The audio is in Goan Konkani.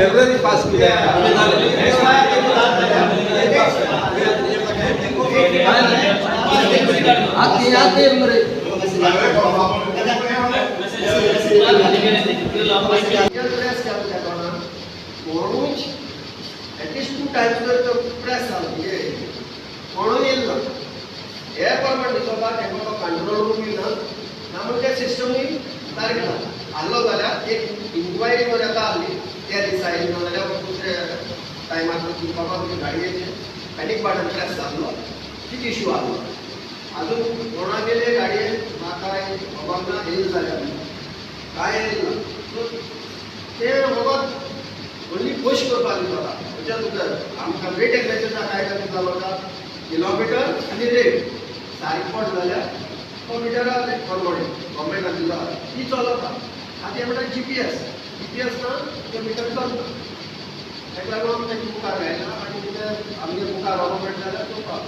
फेब्रुवारी पास कित्याक आतां आतां येयल मरे. प्रेस केलो त्या कोणाक कोणूच एटलिस्ट टू टायम्स जर तो प्रेस जालो म्हणजे कोणूय येयल ना. हे प्रमाण दिसता तेंका कंट्रोल रूमूय ना ना म्हण ते सिस्टमूय सारकें ना. आहलो जाल्यार एक इन्क्वायरी मरे येता आहली त्या दिसा येयल ना जाल्यार दुसऱ्या टायमार बाबा तुजे गाडयेचें पॅनीक बटन प्रेस जाल्लो, कितें इशू आहलो, अजून कोणागेले गाडयेन म्हाका खबर ना. येयल जाल्यार काय येयल ना. सो ते फकत ओन्ली पश करपाक दिसता. म्हणजे तुका आमकां रेट टॅक्साचेर काय करता वता किलोमिटर आनी रेट सारकी पड जाल्यार तो मिटरा परवडे गव्हर्मेंटान दिलो ती चलता. आतां हें म्हणटा जीपीएस. जीपीएस ना ते मिटर चलना. ताका लागून आमी ताचे मुखार घायना आनी ते आमगे मुखार व्हरोंक मेळटा जाल्यार चोवपाक.